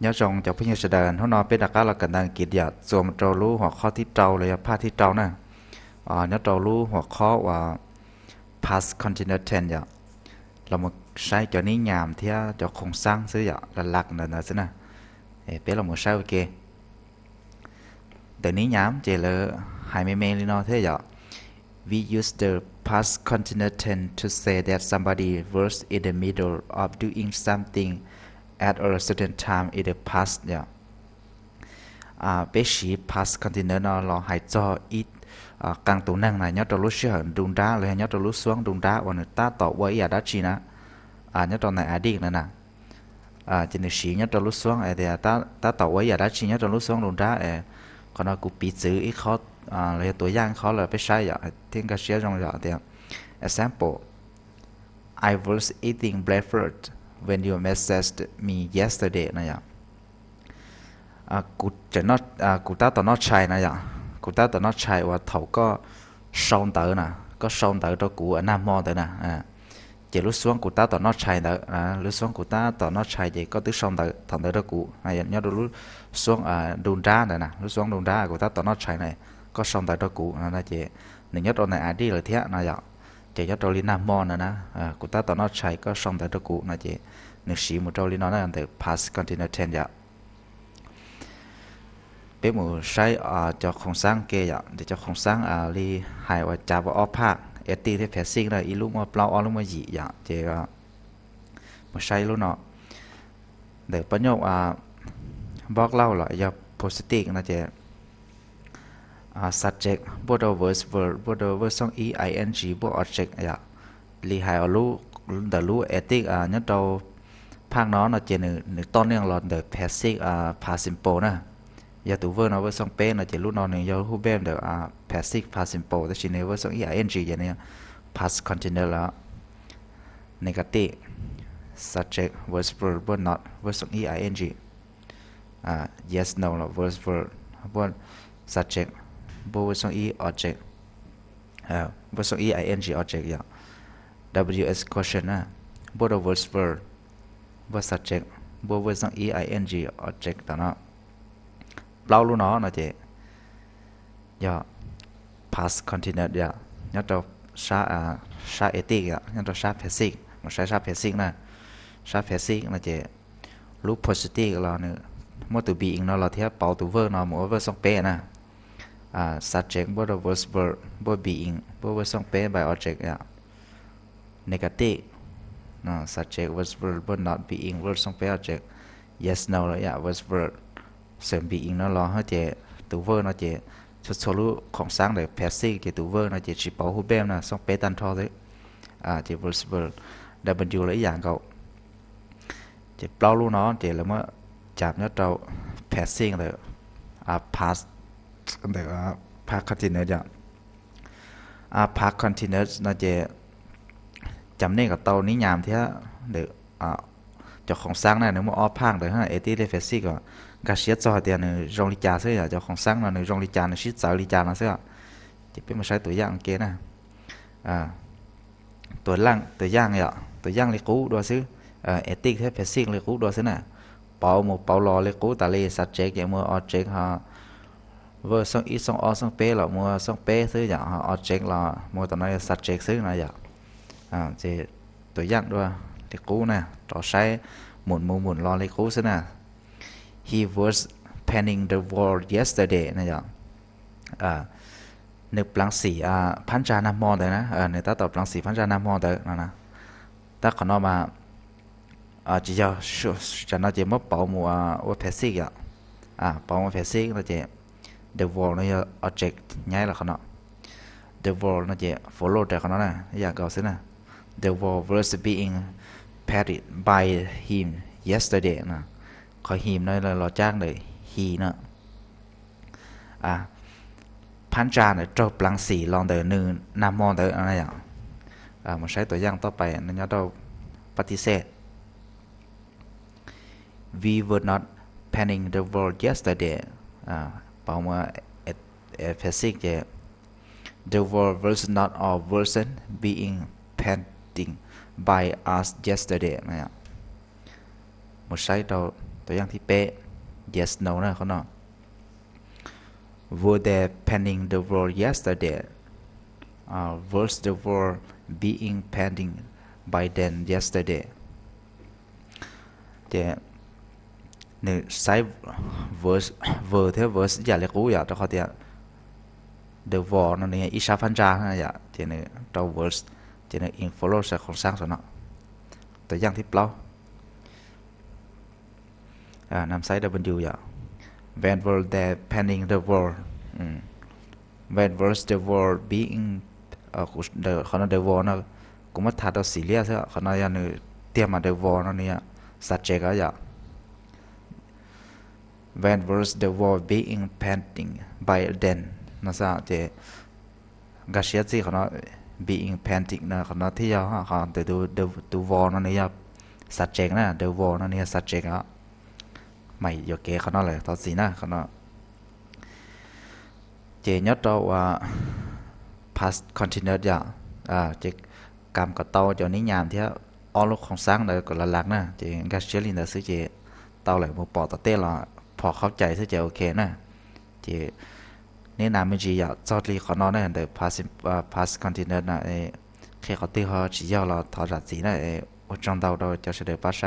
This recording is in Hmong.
Nyob zoo cov phooj ywg sawv daws, hnub no peb rov qab los kawm ntawv Kiv yom, txuas mus rau lub huam qhob thib rau los yog phaj thib rau na. Nyob rau lub huam qhob uas past continuous tense yom, los mus saib cov nib nyam thiab cov khoom xaab xwb yom, las las ntawm ntawd xwb na. Peb los mus saib ua ke. Ntawm nib nyam ces lawv hais me me li no thiab yom: We use the past continuous tense to say that somebody was in the middle of doing something at a certain time in the past yom. Peb siv past continuous no los hais txog ib qee tus neeg na nyob rau lub sij hawm nruj nrab los yog nyob rau lub xuab nruj nrab uas nws tab tom ua ib yam dab tsi na, nyob rau nais a dij na na. Ces nws siv nyob rau lub xuab tias tab tom ua ib yam dab tsi nyob rau lub xuab nruj nrab. Qhov no kuv piv txwv ib qho, los yog tuam yaj ib qho los peb saib yom thiab nkag siab zoo yom tias: Example: I was eating breakfast when you messaged me yesterday no yom. Kuv tab tom noj tshais na yom, kuv tab tom noj tshais uas thaum koj sau ntawv na, koj sau ntawv rau kuv nag hmo ntawd na. Ces lub xuab kuv tab tom noj tshais ntawd, lub xuab kuv tab tom noj tshais ces koj twb sau ntawv thaum ntawd rau kuv, nyob rau lub xuab nruj nrab ntawd na, lub xuab nruj nrab kuv tab tom noj tshais na, koj sau ntawv rau kuv no ces nws nyob rau nais a dij lawm thiab no yom. Ces nyob rau li nag hmo no na, kuv tab tom noj tshais koj sau ntawv rau kuv no ces nws siv mus rau li no na ntawm past continuous tense yom. Peb mus saib cov khoom xaab ke yom, ces cov khoom xaab li hais uas cav ua ob phaj, active thiab passive na, ib lub muaj plaub ob lub muaj yim yom, ces mus saib lub no. Ntawm pab nyoj npob lauj los yog positive no ces subject npuaj rau verb, verb npuaj rau verb xooj ib ing npuaj object yom. Li hais ntawm lub active nyob rau phaj no no ces nws toj neeg los ntawm passive past simple na. Yog tus verb no verb xooj peb no ces lub no nws yog hu npe ntawm passive past simple tab sis nws yog verb xooj ib ing ces nws yog past continuous lawm. Negative, subject verb verb npuaj not verb xooj ib ing. Yes no los verb verb npuaj subject npuaj verb xooj ib object, verb xooj ib ing object yom. W H question na, npuaj rau verb verb npuaj subject npuaj verb xooj ib ing object tom no. Plaub lub no no ces yog past continuous yom, nyob rau sab active yom, nyob rau sab passive, mus saib sab passive na. Sab passive no ces lub positive los nws muaj tus being no los thiab pauv tus verb no mus ua verb xooj peb na. Subject npuaj rau verb verb npuaj being npuaj verb xooj peb by object yom. Negative, subject verb verb npuaj not being verb xooj peb object. Yes no los yom, verb verb xeem being no los ces tus verb no ces txhua txhua lub khoom xaab ntawm passive ces tus verb no ces tsis pauv hu npe na, xooj peb tag nrho xwb. Ces verb verb W los ib yam nkaus. Ces plaub lub no ces lawv muab cam nyob rau passive ntawm past, ntawm past continuous yom. Past continuous no ces cam nej kom tau nib nyam thiab ntawm cov khoom xaab na nws muaj ob phaj ntawd, active thiab passive os. Nkag siab txog hais tias nws zoo li cas xwb yom, cov khoom xaab no nws zoo li cas nws sib txawv li cas no xwb os. Ces peb mus saib tuam yaj ua ke na. Tuam yaj, tuam yaj yom, tuam yaj li qub dua xwb. Active thiab passive li qub dua xwb na. Pauv mus pauv los li qub tas li, subject ces mus object ho verb xooj ib xooj ob xooj peb los mus xooj peb xwb yom, ho object los mus tom no yog subject xwb no yom. Ces tuam yaj dua li qub na, rov saib mus mus mus los li qub xwb na. He was painting the wall yesterday no yom. Nws pleev xim phab ntsa nag hmo ntawd na, nws tab tom pleev xim phab ntsa nag hmo ntawd no na. Tab qhov no mas tsis yog, tam no ces muab pauv mus ua passive yom. Pauv mus passive no ces the wall no yog object nyaib los qhov no. The wall no ces follow rau qhov no na, ib yam nkaus xwb na. The wall was being painted by him yesterday no. Qhov him no los cab ntawm he no. Phab ntsa ntawd raug pleev xim los ntawm nws nag hmo ntawd no yom. Mus saib tuam yaj toj pais no nyob rau pab tib xej. We were not painting the wall yesterday. Pauv mus passive ces the wall was not or wasn't being painted by us yesterday no. Mus saib rau Tus yam thib peb, yes no na qhov no. Were they painting the wall yesterday? Uh, was the wall being painted by them yesterday? Ces nws saib were, were thiab was ib yam li qub yom, rau qhov tias the wall no nws yog ib sab phab ntsa na yom, ces nws rau was, ces nws in follow saib qhov xab saum no. Tus yam thib plaub, nab saib W yom. When were they painting the wall? When was the wall being, qhov no the wall no, kuv muab tham rau xim liab xwb, qhov no yog nws tiag mas the wall no nws yog subject yom. When was the wall being painted by them no xwb ces nkag siab txij qhov no, being painted no qhov no thiaj yog qhov ntawm tus wall no nws yog subject na, the wall no nws yog subject os. Mas yuam kev qhov no lawm thov txim na qhov no. Ces nyob rau uas past continuous yom, ces kam kom tau cov nib nyas thiab ob lub qhov xab ntawd kom las las na, ces nkag siab li ntawd xwb ces tau lawm, mus pom tom tej los phom khaub cai xwb ces ok na. Ces neb nas me ntsis yom, txog li qhov no na ntawm past continuous no, qhia qhov twg ho tsis yog los thov zam txim na. Ua tsaug ntau rau cov sawv daws pab saib.